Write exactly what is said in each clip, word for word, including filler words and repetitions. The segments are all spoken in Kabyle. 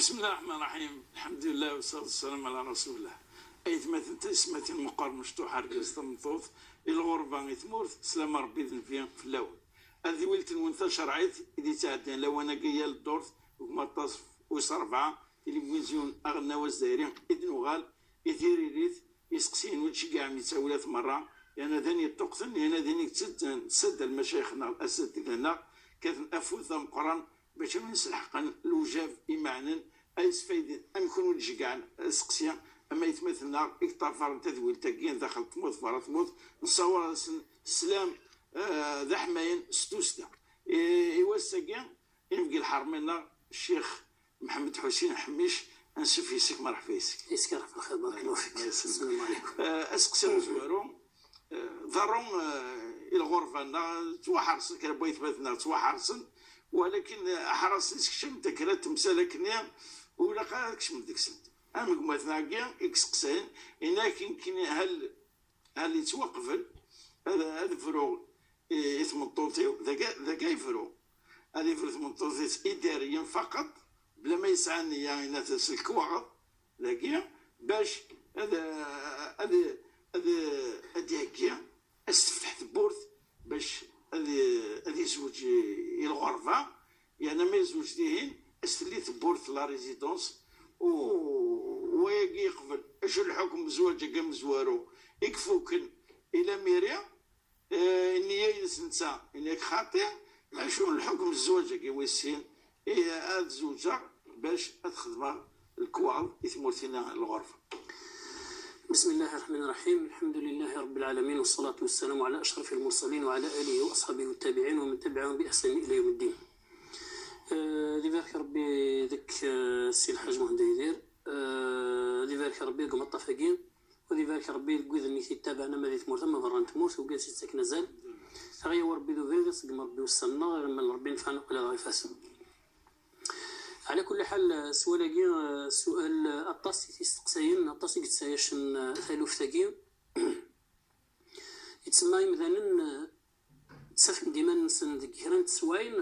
بسم الله الرحمن الرحيم. الحمد لله والصلاة والسلام على رسول الله. Aytmaten, taysetmatin, meqqar mecṭuḥ, argaz, tameṭṭut, i lɣerba, i tmurt, sslam n Ṛebbi d nnbi fell-awen. Tadwilt-nwen tacerɛit i d-yettɛeddan lawan-agi yal ddurt, gma Ṭṭasef wis ṛebɛa, tilivizyu aɣelnaw azzayri, i d-nuɣal i tiririt, iseqsiyen ur d-tceggɛem yettawlat merra, yerna d ayen yeṭṭuqten, yerna d ayen i yettedden, tsadda lmacayix-nneɣ, asadeg-nneɣ, kkaten afud d ameqqran, bac amin selḥeqen lewjab imeɛnen ay sfayden, amek ur d-ceggɛen aseqsi am aytmaten-nneɣ i yeṭṭafaren tadwilt-agi daxel tmurt, berra tmurt, nessawaḍ-asen sslam, eh, d aḥmayen s tussda. I, i wass-agi, inebgi lḥermi-nneɣ, Ccix Mḥemmed Ḥusin Ḥemmic, ansuf yes-k, merḥba yes-k. Yes-k, merḥba, barakallahu fik. Yes. Assalamu alaykum. Eh, aseqsi amezwaru, eh, ḍerru, eh, i lɣerba-nneɣ, ttwaḥersen, kra n waytmaten-nneɣ ttwaḥersen, walakin, eh, aḥras-is keččmen-d kra n temsal akkenni, ur ilaq ara ad kecmen deg-sent. Am gma-tneɣ-agi i yesteqsayen, yenna-ak nekkini hal, hal yettwaqbel ad, ad bruɣ i, i tmeṭṭut-iw, d aga, d aga yebru. Ad yebru tmeṭṭut-is idariyen faqeṭ, bla ma yesɛa nniya, yenna-t s lekwaɣeḍ, dagi, bac ad, ad, ad, ad d-iheggi, ad s-tefteḥ tewwurt, bac ad, ad yezweǧ i, i lɣerba, yerna ma yezweǧ dihin, ad s-telli tewwurt la résidence, u wayagi yeqbel. Acu lḥukm n zzwaǧ-agi amezwaru i ifuken i lamiri? Eh, nniya-ines netta, yenna-k xaṭi, acu n lḥukm n zzwaǧ-agi wis sin, eh, ad zewǧeɣ bac ad xedmeɣ lekwaɣeḍ i tmurt-ina n lɣerba. بسم الله الرحمن الرحيم. الحمد لله رب العالمين، والصلاة والسلام على أشرف المرسلين وعلى آله وأصحابه والتابعين ومن تبعهم بإحسان إلى يوم الدين. Eh, ad ibarek Rebbi deg, eh, Si Lḥaǧ Muhend Yidir. Eh, ad ibarek Rebbi deg umeṭṭaf-agi. Ad ibarek Rebbi deg wid-nni i t-yettabaɛen ama di tmurt ama berra n tmurt, wigad i s-yettaken azal. Aɣ-yawi Rebbi d ubrid, iṣeggem Rebbi ussan-nneɣ, iɣemmal Rebbi nnfeɛ-nneɣ akk ala ifassen. Ɛla kulli ḥal, eh, s wayagi, eh, sual, eh, aṭas i t-yesteqsayen, aṭas i yettɛicen, eh, taluft-agi. Yettsemma imdanen, eh, ttafin-d iman-nsen deg kra n teswayin,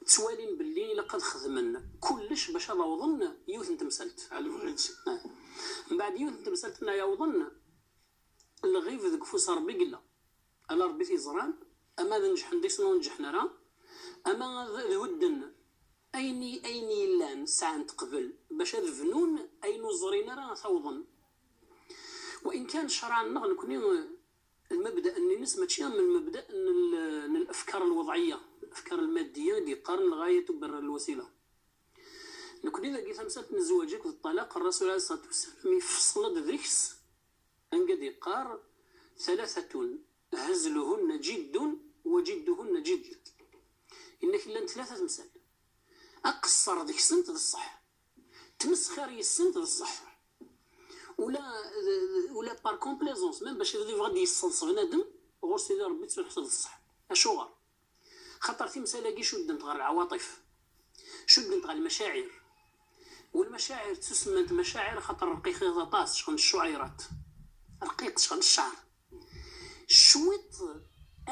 ttwalin belli ilaq ad xedmen kullec bac ad awḍen yiwet n temsalt. Ɛla bɣan-tt. Ah. Mbeɛd yiwet n temsalt nna yawḍen, lɣib deg ufus n Rebbi i yella. Ala Rebbi i t-yeẓran, ama ad neǧḥen deg-sen ur neǧḥen ara, ama ad, ad hudden ayen i, ayen yellan sɛan teqbel bac ad bnun ayen ur ẓrin ara ad t-awḍen. Wa in kan ccṛeɛ-nneɣ nekni, lmebda-nni-ines mačči am lmebda n l-, n lafkar lweḍɛiyya, lafkar lmaddiya i d-yeqqaren lɣaya tuberrer lwasila. Nekni dagi tamsalt n zzwaǧ akked ṭṭalaq, Rrasul ɛalayhi ṣṣalatu wassalam yefṣel-d deg-s, anga d-yeqqar: ثلاثة هزلهن جد وجدهن جد. Inna-k llant tlata temsal. Aqeṣṣer deg-sent d ṣṣeḥ. Tmesxir yes-sent d ṣṣeḥ. Ula, ula par complaisance, même bac ad yebɣa ad d-yesseḍs bnadem, ɣur Sidi Rebbi ttuḥseb d ṣṣeḥ. Acuɣer? Xaṭer timsal-agi cuddent ɣer lɛwaṭif, cuddent ɣer lmacaɛir. Walmacaɛir ttusemmant macaɛir xaṭer rqiqit aṭas, cɣel ccuɛirat. Rqiq, cɣel cceɛr. Cwiṭ,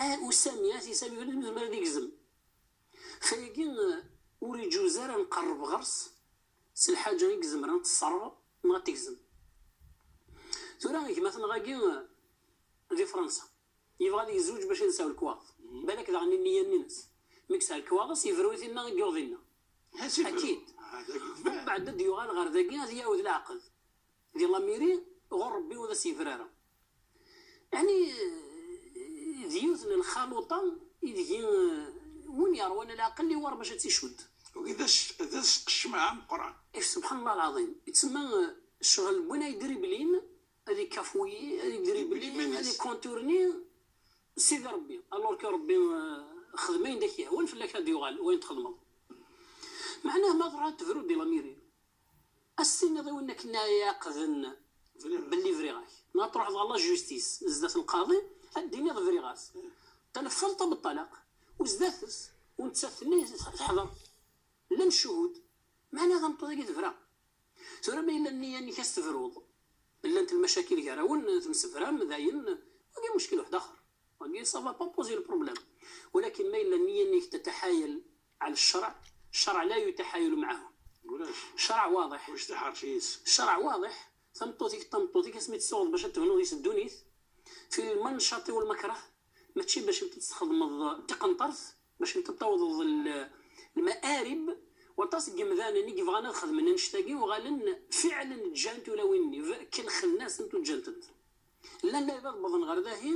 ah, usami, ah, tisami, ur nezmer ad igzem. Fayagi, eh, ur iǧuz ara nqerreb ɣer-s s lḥaǧa i izemren ad t-tesserɣ neɣ ad t-tegzem. Tura gma-tneɣ-agi, eh, di Fransa, yebɣa ad yezweǧ bac ad yesɛu lekwaɣeḍ. Mhm. Balak daɣen i nniya-nni-ines. Mi yesɛa lekwaɣeḍ-is, yebru i tinna i yuɣ dinna. Akid. Mbeɛd ad d-yuɣal ɣer dagi, ad yɛawed leɛqed di lamiri, ɣur Rebbi ur as-yebri ara. Ɛni, eh, d yiwet n lxaluṭa ideg, eh, win yeṛwan leɛqel iwar bac ad tt-icudd. Wagi d as-, d asqecmeɛ ameqqran. Eh, subḥan Allah lɛaḍim. Yettsemma, eh, ccɣel n win ay idriblin, ad ikafuyi, ad idribli, iman-is, ad ikonturni Sidi Rebbi. Alors que Rebbi, eh, xdem ayen d ak-yehwan, fell-ak ad d-yuɣal wayen txedmeḍ. Meɛnah ma tebɣa ad tebru di lamiri, ad s-tiniḍ i win akken iɛaqden belli briɣ-ak. Neɣ ad truḥeḍ ɣer la justice, zdat lqaḍi, ad d-tiniḍ briɣ-as. Telfeḍ ṭṭalaq, u zdat-s, u nettat tenna teḥḍer. Llan ccuhud, meɛna tameṭṭut-agi tebra. Tura ma yella nniya-nnek ad s-tebruḍ, llant lmacakil gar-awen, temsebram, dayen, wagi muckil waḥed axer. Wagi, ça va pas poser le problème. ولكن ما إلا النية أنك تتحايل على الشرع، الشرع لا يتحايل معه. Ccṛeɛ waḍiḥ. Ccṛeɛ waḍiḥ. Tameṭṭut-ik d tameṭṭut-ik, asmi tsuɣeḍ bac ad tebnuḍ yis ddunit, fi lmancaṭi walmakrah, mačči bac ad tesxedmeḍ tiqenṭert, bac ad tawḍeḍ l-, lmaarib. Waṭas n yemdanen i yebɣan ad xedmen annect-agi, uɣalen fiɛlen ǧǧan tulawin-nni, kelxen-asent u ǧǧan-tent. Llan lɛibad wwḍen ɣer dahi,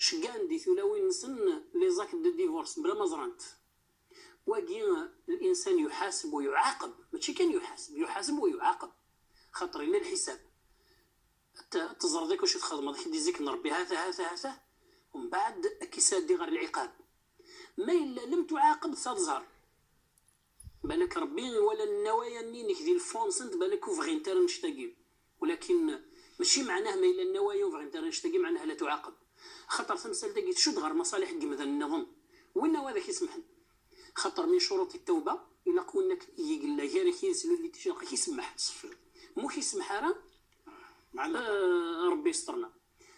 ceggɛen di tulawin-nsen les actes de divorce bla ma ẓrant. Wagi, الإنسان يحاسب ويعاقب، mačči kan يحاسب، يحاسب ويعاقب. Xaṭer yella lḥisab. Ad t-, ad teẓreḍ akk acu txedmeḍ, ad k-id-izziken Ṛebbi, ha-t-a, ha-t-a, ha-t-a. Umbeɛd ad k-isɛeddi ɣer lɛiqab. Ma yella lem tuɛaqeb, ad teẓreḍ. Balak Ṛebbi iwala nnawaya-nni-inek di lfond-nsent, balak ur bɣint ara annect-agi. Walakin mačči meɛnah ma yella nnawaya ur bɣint ara annect-agi, meɛnah la tuɛaqeb. Axaṭer tamsalt-agi tcudd ɣer maṣaliḥ n yemdanen nniḍen. Winna wa ad ak-isemḥen. Xaṭer min curuṭ ttawba, ilaq winna k-, yella gar-ak yid-s lulli ticraq, ak-isemmeḥ. Ma ur k-isemmeḥ ara, Meɛna. Eh, Ṛebbi yesṭerna.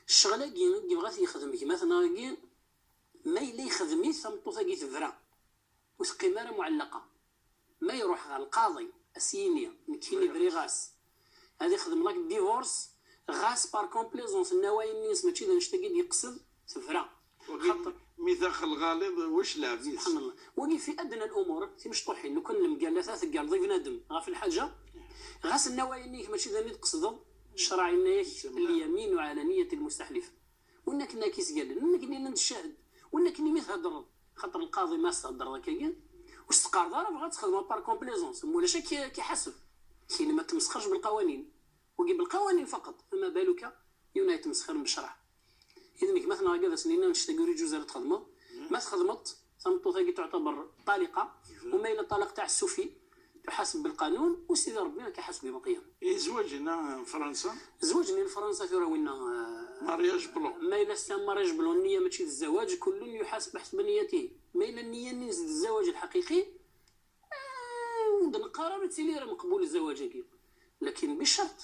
Ccɣel-agi i yebɣa ad t-yexdem gma-tneɣ-agi, ma yella yexdem-it, tameṭṭut-agi tebra. Ur teqqim ara muɛellaqa. Ma iruḥ ɣer lqaḍi, a s-yini, nekkini briɣ-as ad ixdem la divorce, ɣas par complaisance, nnawayen-nni-ines mačči d annect-agi d-yeqsed, tebra. Wagi, xaṭer mi daxel ɣaliḍ, wac lɛeb-is? Subḥan Allah. Wagi fi adna al-umur, timecṭuḥin, lukan lemgalat ad teggaled i bnadem ɣef lḥaǧa, ɣas nnawayen-nni-ik mačči d ayen i d-tqesdeḍ, ccṛeɛ yenna-yak, اليمين على نية المستحلف. Win akken ad k-isgalen, win akken yellan d ccahd, win akken imi theddreḍ, xaṭer lqaḍi ma s-theddreḍ akkagi, ur s-teqqareḍ ara bɣa ad txedmeḍ par complaisance, ma ulac ad k-, ad k-iḥaseb. Kini ma tmesxerc belqawanin. Wagi belqawanin faqeṭ, fama baluka yiwen ad yettmesxir beccreɛ. Id-nek ma tenɣa ad as-nini annect-agi ur iǧuz ara txedmeḍ. Ma txedmeḍ, tameṭṭut-agi tuɛtaber ṭaliqa, u ma yella ṭṭalaq taɛessufi, tuḥaseb belqanun, u Sidi Ṛebbi ad k-iḥaseb yawm lqiyama. I zzwaǧ-nni n Fransa? Zzwaǧ-nni n Fransa tura winna, eh, mariage blanc. Ma yella c'est un mariage blanc, nniya mačči d zzwaǧ, kullun yuḥaseb ḥesba niyatihi. Ma yella nniya-nni d zzwaǧ lḥaqiqi, eh, ur d-neqqar ara ur ttili ara meqbul zzwaǧ-agi. Lakin bicerṭ,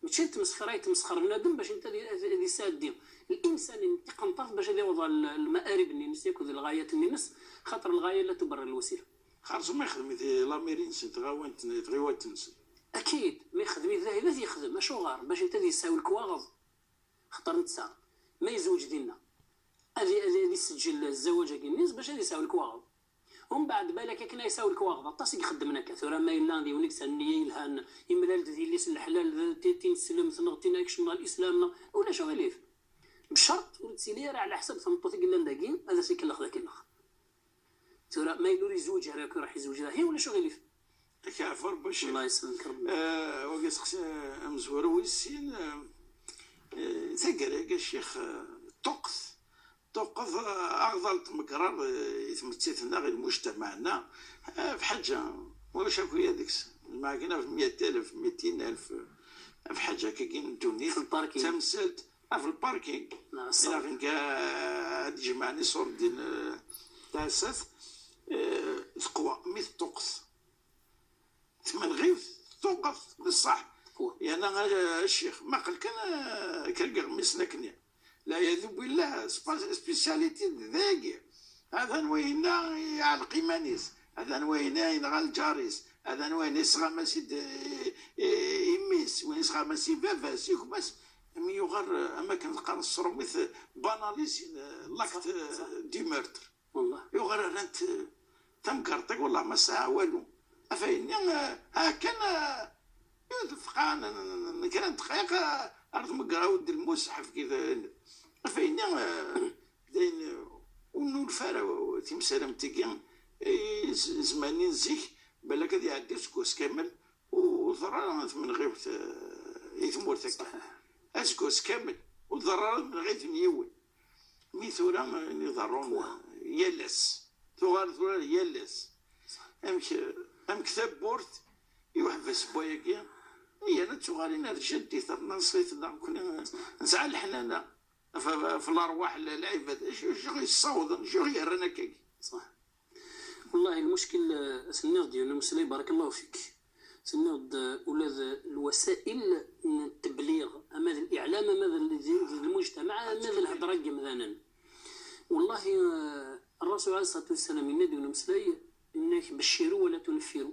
mačči d tmesxir ay yettmesxer bnadem bac ad, ad, ad yesɛeddi linsan-nni tiqenṭert bac ad yaweḍ ɣer l-, lmaarib-nni-ines akked lɣayat-nni-ines, xaṭer lɣaya la tuberrir lwasila. Xerṣum ixdem-it lamiri-nsen, tɣawant-, tɣiwant-nsen. Akid, ma ixdem-it dahi, ad t-yexdem. Acuɣer? Bac ad yesɛu lekwaɣeḍ. Xaṭer netta, ma yezweǧ dinna, ad, ad, ad iseǧǧel zzwaǧ-agi-nni bac ad yesɛu lekwaɣeḍ. Umbeɛd, balak akken ad yesɛu lekwaɣeḍ, aṭas i ixeddmen akka. Tura ma yella d yiwen i yesɛan nniya yelhan, imlal-d d yelli-s n leḥlal, d ti-, tineslemt, neɣ tin ikecmen ɣer lislam, neɣ ulac aɣilif. Bcerṭ ur ttili ara ɛla ḥsab tmeṭṭut i yellan dagi, ad as-ikellex d akellex. Tura, ma yella ur yezwiǧ ara, akk iruḥ yezweǧ dahi, ulac aɣilif. Ak yeɛfu Ṛebbi a Ccix. Allah yesselmek Ṛebbi. Eh, wagi seqsi, eh, amezwaru wis sin, eh, eh, taggara-agi a Ccix, eh, ṭṭuqqet, ṭṭuqqet, eh, aɣḍal n tmegraḍ, eh, i tmetti-nneɣ, i lmujtamaɛ-nneɣ, eh, ɣef ḥaǧa, ulac akk ya deg-s. Lmeɛgna ɣef meyya alef, mitin alef, eh, ɣef ḥaǧa akkagi n ddunit. Ɣef lparking. Tamsalt, ɣef lparking. Neɣ ṣṣeṛf. Ila ɣen ka ad d-jemɛen iṣurdiyen, eh, taɛessat, eh, teqwa, mi teṭṭuqqet. Tmenɣiwt teṭṭuqqet, d ṣṣeḥ. Teqwa. Yerna a, a ccix, maqel kan, eh, kra n yiɣmisen akkenni. Leɛyadu billah, spa-, spécialité d dagi. Atan wayenna iɛelleq iman-is, atan wayenna yenɣa lǧar-is, atan wayenna yesɣamas-id, eh, eh, i mmi-s, wayenna yesɣamas i baba-s, i gma-s, mi yuɣal, eh, am akken teqqar s tṛumit, eh, banaliser, eh, l'acte, eh, du meurtre. Wallah. Yuɣal rran-t, eh, tamgerṭ-ik, wallah ma sɛa walu. Afayni, eh, ha kan, eh, yiwet tefqa n, n, n, n kra n ddqayeq, eh, ar tmegra awd lmus ḥefki d, afayni, eh, dayen, eh, ur nulfa ara timsalamt-agi, eh, z-, zzman-nni n zik, balak ad iɛeddi useggas kamel, ur teḍra ara tmenɣiwt, eh, i tmurt akka. Ṣaḥiḥ. Aseggas kamel, ur teḍra ara tmenɣiwt n yiwen. Mi tura, eh, i ḍerrun, eh, yal ass. Tuɣal tura yal ass. Amek, amek tawwurt i uḥbas n wayagi, yerna d tuɣalin ar jaddit, ar nanṣit, neɣ nekni nesɛa leḥnana ɣef, ɣef lerwaḥ n lɛibad. Acu, acu i yessawḍen, acu i ɣ-yerran akkagi? Ṣaḥ. Wellah, lmuckil, eh, tenniḍ-d yiwen umeslay, barakallahu fik. Tenniḍ-d, eh, ula d lwasail n tebliɣ, ama d liɛlam, ama d l-, d, d lmujtamaɛ, ama d lhedra n yemdanen. Wellah, eh, Ṛṛasul ɛalayhi ṣṣalatu wassalam yenna-d yiwen umeslay, yenna-k: "Becciru wa la tuneffiru."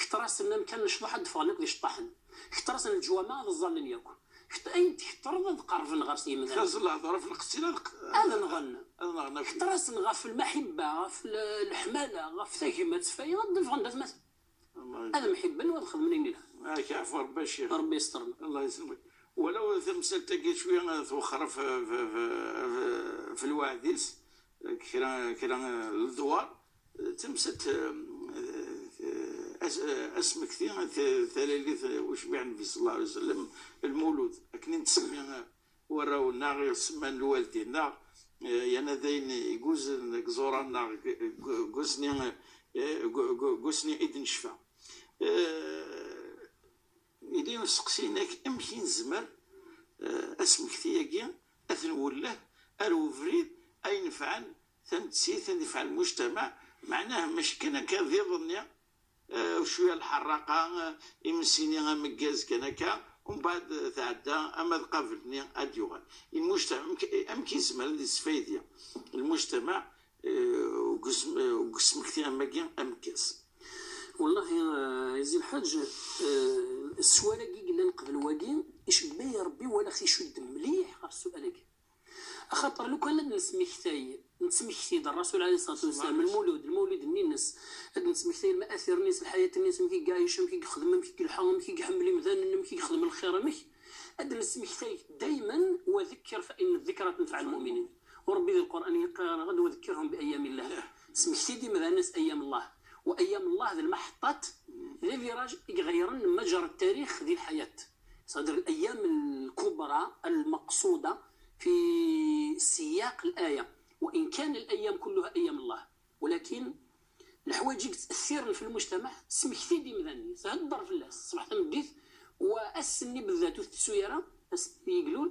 Kter-asen amkan n ccḍeḥ ad d-ffɣen akk d iceṭṭaḥen. Kter-asen leǧwameɛ ad ẓẓallen yakk. Kter-, ayen tketreḍ ad qerrben ɣer-s yimdanen. Kter-asen lehḍur ɣef leqtil ad q-, ad nɣen. Ad nɣen akk. Kter-asen ɣef lmaḥibba, ɣef l-, leḥmala, ɣef tagmat, faya ad d-ffɣen d atmaten. Ad mḥibben u ad xedmen ayen ilhan. Ak yeɛfu Rebbi a Ccix. Rebbi yesṭerna. Allah yesselmek. Walaw tamsalt-agi cwiya twexxer f, f, f, f, f lweɛd-is, kra, kra ledwar, tamsalt, eh, eh, as-, eh, asmekti, t-, talalit, eh, ucbiɛ Nnbi sallallahu alayhi wa sallam, lmulud, akken i nettsemmi, eh, warraw-nneɣ, i semman lwaldin-nneɣ, eh, yerna d ayen iguzen deg iẓuran-nneɣ, deg, deg, deg usni, eh, deg, deg, deg usni i d-necfa. Eh, Yella usteqsi-inek, amek i nezmer, eh, asmekti-agi ad t-nwelleh ar ubrid ay inefɛen tamettit, ad inefɛen lmujtamaɛ, meɛnah mačči kan akka d iḍ-nni, eh, cwiya lḥerraqa, eh, imensi-nni ameggaz kan akka, umbeɛd, eh, tɛedda, ama d qabel-nni ad d-yuɣal. Lmujtamaɛ, amek, amek i yezmer ad yesfaydi lmujtamaɛ eh, deg usm-, eh, deg usmekti am wagi ameggaz. Wallahi, eh, Izi Lḥaǧ, eh, sswal-agi yellan qbel wagi, icebbi Rebbi wala ɣ-icudd mliḥ ɣef ssual-agi. Axaṭer lukan ad nesmektay, nettmekti-d Rrasul alayhi ṣṣalatu wassalam, lmulud, lmulud-nni-ines, ad nesmektay lmaɛtir-nni-ines, lḥayat-nni-ines, amek i iɛic, amek i ixdem, amek i ilḥa, amek i iḥemmel imdanen, amek i ixdem lxir, amek, ad nesmektay dayman, wa dekker fa inna ddikra tenfeɛ lmuminin. U Rebbi di Lqur'an yeqqar-aɣ-d: "Wa dekkirhum bi ayyamillah." Smekti-d imdanen s ayyam Allah. Wa ayyam Allah d lmaḥeṭṭat, d les virages i iɣeyren majra ttarix di lḥayat. C'est-à-dire l'ayyam lkubra lmaqṣuda fi siyaq l'aya. Wa in kan l'ayyam kulluha ayyam Allah. Walakin leḥwayeǧ i yettɛettiren fi lmujtamaɛ, smekti-d imdanen-is, hedder fell-as ṣṣbeḥ tameddit, wa ass-nni beddat ur tettu ara, ass n yeglul,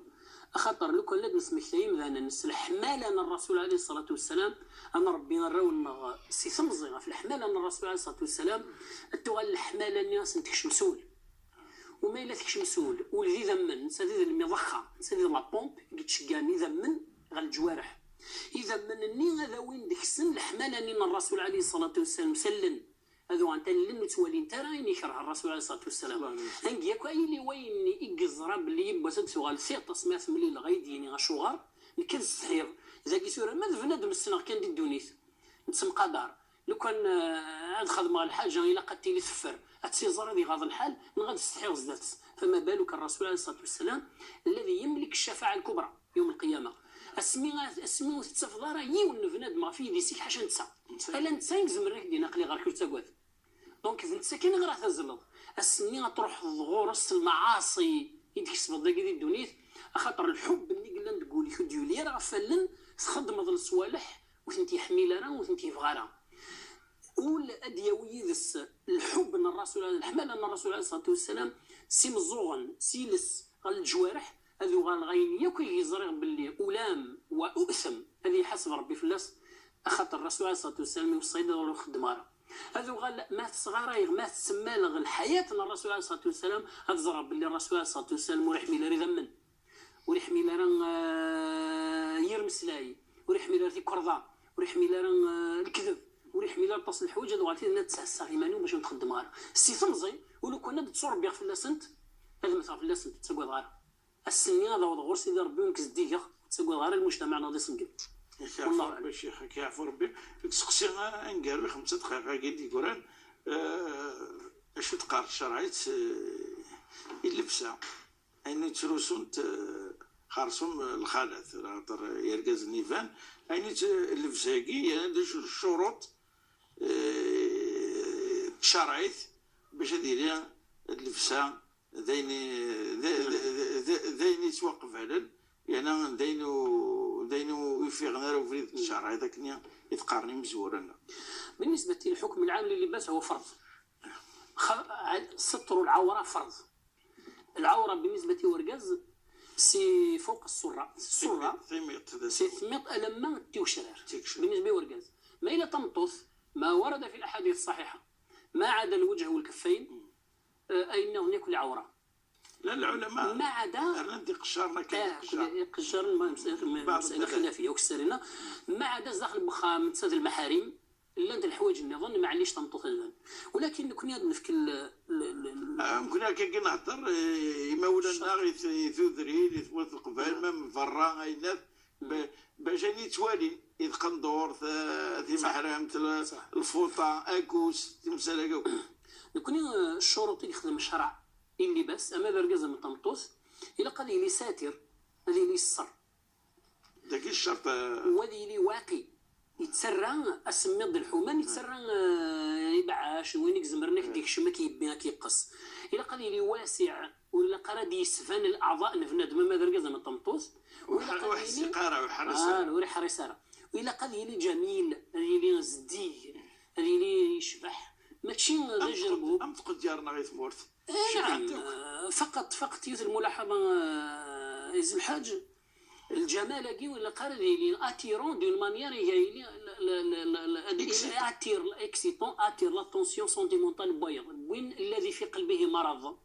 axaṭer lukan la d-nesmektay imdanen s leḥmala n Rrasul alayhi ṣṣalatu wassalam, ad nṛebbi arraw-nneɣ si temẓi ɣef leḥmala n Rrasul alayhi ṣṣalatu wassalam, ad tuɣal leḥmala-nni ad sen-tekcem s ul. U ma yella tekcem s ul, ul d idammen, netta d idammen iḍexxer, netta d la pompe i yettceggiɛen idammen ɣer leǧwareḥ. Idammen-nni ad awin deg-sen leḥmala-nni n Rrasul alayhi ṣṣalatu wassalam, s allen. Ad uɣalen allen ur ttwalint ara ayen ikerh Rrasul alayhi ṣṣalatu wassalam. Angi yakk ay yili wayen i yeẓra belli yiwwas ad d-tuɣal tiṭ asmi ara t-mlileɣ ad yi-d-yini acuɣer, nekk ad setḥiɣ. Dagi tura ma d bnadem ssneɣ kan di ddunit, nettemqadar. Lukan, eh, ad xedmeɣ lḥaǧa ilaq ad tili teffer, ad tt-iẓer ad iɣaḍ lḥal, neɣ ad setḥiɣ zdat-s. Fama baluk Rrasul alayhi ṣṣalatu wassalam, الذي يملك الشفاعة الكبرى يوم القيامة. Asmi, asmi ur tettafeḍ ara yiwen n bnadem ɣef yidis-ik ḥaca netta. Ala netta i izemren ad k-d-yini aql-i ɣer-k, ur ttagad. Donc, d netta kan i ɣer ad tazzleḍ. Ass-nni ad truḥeḍ ɣur-s s lmaɛaṣi i d-tkesbeḍ dagi di ddunit, axaṭer lḥubb-nni i yellan deg wul-ik ur d-yuli ara ɣef wallen, txeddmeḍ leṣwaleḥ, ur tent-yeḥmil ara, ur tent-yebɣi ara. Ul ad d-yawi yid-s lḥubb n Rrasul, leḥmala n Rrasul alayhi ṣṣalatu wassalam, s imeẓẓuɣen, s yiles, ɣer leǧwareḥ, ad uɣaleɣ ayen yakk i ẓriɣ belli ulam wa u'tem, ad iḥaseb Rebbi fell-as, axaṭer Rrasul alayhi ṣṣalatu wassalam iweṣṣa-yi-d ur xeddmeɣ ara. Ad uɣal ma tesɣarayeɣ, ma tessemmaleɣ lḥayat n Rrasul alayhi ṣṣalatu wassalam, ad ẓreɣ belli Rrasul alayhi ṣṣalatu wassalam ur iḥmil ara idammen, ur iḥmil ara, eh, yir meslay, ur iḥmil ara tikerḍa, ur iḥmil ara, eh, lekdeb, ur iḥmil ara aṭas n leḥwayeǧ, ad uɣal tidin ad ttɛassaɣ iman-iw bac ur xeddmeɣ ara. Si temẓi, ulukan ad tturebbiɣ fell-asent, ad mmteɣ fell-asent, ur ttagadeɣ ara. Ass-nni ad awḍeɣ ɣur Sidi Rebbi ur nekk zeddigeɣ, ur ttagadeɣ ara lmujtamaɛ-nneɣ ad iṣeggem. Wallah aɛlam. Yak yeɛfu Rebbi, ccix, yak yeɛfu Rebbi. Deg useqsi aneggaru i xemsa dqayeq-agi d-yegran, eh, acu d-teqqar tcerɛit, eh, i llebsa? Ayen i ttrusunt, eh, xerṣum, eh, lxalat, axaṭer irgazen iban, ayen i tt-, llebsa-agi, yerna d acu d ccuruṭ, eh, tcerɛit bac ad yili llebsa d ayen i, d, d, d, d ayen yettwaqbalen, yerna d ayen ur, d ayen ur ifiɣen ara ubrid n tcerɛit akken i, i t-qqaren imezwura-nneɣ. بالنسبة للحكم العام للباس هو فرض. خ-، ستر العورة فرض. العورة بالنسبة للأرجاز c'est فوق السرة. السرة timiṭ, c'est timiṭ ألما تيوشرار. تيوشرار. بالنسبة للأرجاز. ما إلى تمطوث، ما ورد في الأحاديث الصحيحة، ما عدا الوجه والكفين، آه، أي نوع يكون عورة. لا، العلماء ما عدا رنا دي قشارنا كاين آه، قشار. كل قشار ما-، مسألة، بعض مسألة المذاهب. خلافية وكسرنا. ما عدا زاخل بخا من تساد المحارم. Llant leḥwayeǧ nniḍen, maɛlic tameṭṭut ad tban. Walakin nekni ad nefk l-, l-, l-, l-, Ah, mkun akka i nehder, eh, imawlan-nneɣ i t-, i tudrin, i tmurt n Leqbayel, ma berra, ayennat, ba-, bac ayen yettwalin, i tqendurt, eh, timeḥremt, l-, Saḥ. Lfuṭa, akus, timsal-agi akk. Nekni, eh, ccuruṭ i yexdem ccreɛ i llibas, ama d argaz ama d tameṭṭut, ilaq ad yili satir, ad yili yesser. Dagi ccerṭ, eh, U ad yili waqi, yettarra asemmiḍ d lḥuman, yettarra, eh, ibeɛɛac, win i izemren ad k-d-ikcem, ad k-yebbi, ad k-yeqqes. Ilaq ad yili wasiɛ, ur ilaq ara ad d-yesban leɛḍaء n bnadem, ama d argaz ama d tameṭṭut. U ur ilaq ḥa-, ad ur yili ḥsiq ara, ur ḥerres Ah, ara. ur iḥerres ara. U ilaq ad yili jamil, ad yili zeddig, ad yili yecbeḥ. Mačči d ajerbub. Am tqedyar-nneɣ i tmurt. Eh, naɛam, eh, faqat, faqat yiwet lmulaḥaḍa, eh, Izem Lḥaǧ, lǧamal-agi ur ilaq ara ad yili attirant d'une manière iga yili, la, la, la, la, la, ad Excitant. Attire, excitant, attire l'attention sentimentale n wayeḍ. Win الذي في قلبه مرض.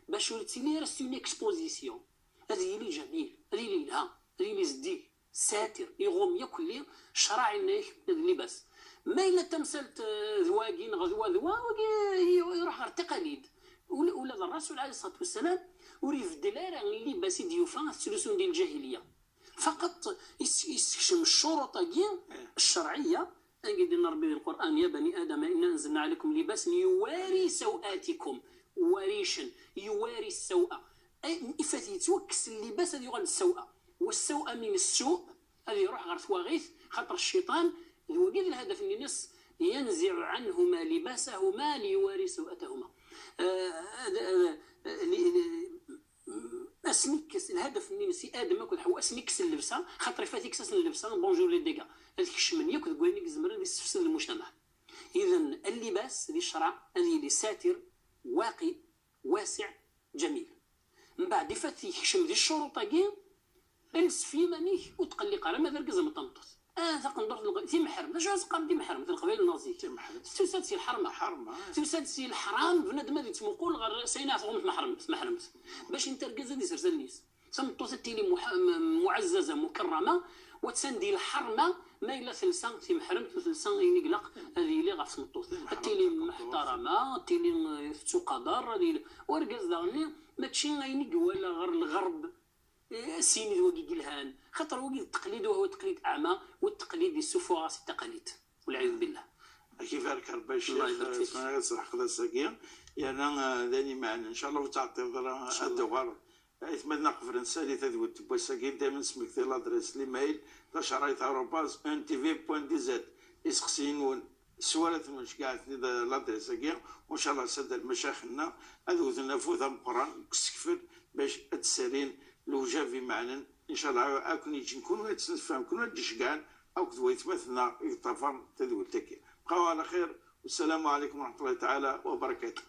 Bac ur yettili ara c'est une exposition. Ad yili jamil, ad yili yelha, ad yili zeddig, satir, iɣum yakk lli ccṛeɛ yenna-ak d llibas. Ma yella tamsalt, eh, d wagi neɣ d wa d wa, wagi i-, iruḥ ɣer taqalid. Ula, ula d Rrasul ɛalayhi ṣṣalatu wassalam ur ibeddel ara llibas i d-yufa tettlusun di lǧahiliya. Faqat is-, isekcem ccuruṭ-agi ccerɛiyya, anga i d-yenna Ṛebbi di Lqur'an: يا بني آدم إنا أنزلنا عليكم لباسا يواري سوآتكم. Waricen, yuwari ssaw'a. Ay, ifat yettwakkes llibas ad yuɣal d ssaw'a. Wa ssaw'a min ssu', ad iruḥ ɣer twaɣit, xaṭer cciṭan, d wagi d lhadaf-nni-ines, ينزع عنهما لباسهما ليواري سوآتهما. Eh, ad, ad, li, li, asmi kkes, lhadaf-nni-ines i Adem akked Ḥewwa, asmi kkes llebsa, xaṭer ifat ikkes-asen llebsa, bonjour les dégâts. Ad kecmen yakk deg wayen i izemren ad issefsed lmuctamaɛ. Idan, llibas di ccṛeɛ ad yili satir, waqi, wasiɛ, jamil. Mbeɛd ifat yekcem di ccuruṭ-agi, els f yiman-ik, ur tqelliq ara ma d argaz ama d tameṭṭut. Ah, taqendurt n Leqbayel, timeḥremt. D acu ara s-qqaren timeḥremt n Leqbayel n zik? Timeḥremt. Tusa-d si lḥerma. Ḥerma. Tusa-d si leḥram, bnadem ad yettmuqul ɣer s ayen ara tɣum tmeḥremt, tmeḥremt. Bac inta argaz ad isers allen-is. Tameṭṭut ad tili muḥ-, m-, muɛezzaza, mukerrama, u attan di lḥerma, ma yella telsa timeḥremt u telsa ayen i ilaq ad yili ɣef tmeṭṭut. Ad tili muḥtarama, ad tili, eh, tettuqader, ad yili. U argaz daɣen-nni, mačči ayen i iwala ɣer lɣerb, eh, sin d wagi yelhan. Xaṭer wagi d ttaqlid, وهو تقليد أعمى, u ttaqlid yessuffuɣ-as i ttaqalid. والعياذ بالله. Ad k-ibarek Ṛebbi a Allah ccix, ibarek fik. Smaɛil, ad tesleḥqeḍ ass-agi. Yerna, eh, d ayen imeɛnen. Ncallah ur teɛṭileḍ ara ad d-tuɣaleḍ. Aytmaten aqefren sali tadwilt n wass-agi, daymen smekti ladres, l'email, tacerɛit arobase N T V point D Z. Iseqsiyen-nwen, sswalat-nwen, ceggɛet-ten-id ladres-agi, u ncallah s ad lmacayex-nneɣ ad wten afud ameqqran deg usekfel bac ad d-ssarin lewjab imeɛnen. Ncallah ad ken-yeǧǧen kunwi ad tesnefhem, kunwi ad d-iceggɛen, akked waytmaten-nneɣ i yeṭṭafaren tadwilt-agi. Bqaw ɛla xir, wassalamu ɛalaykum wa raḥmatullahi taɛala wa barakatuh.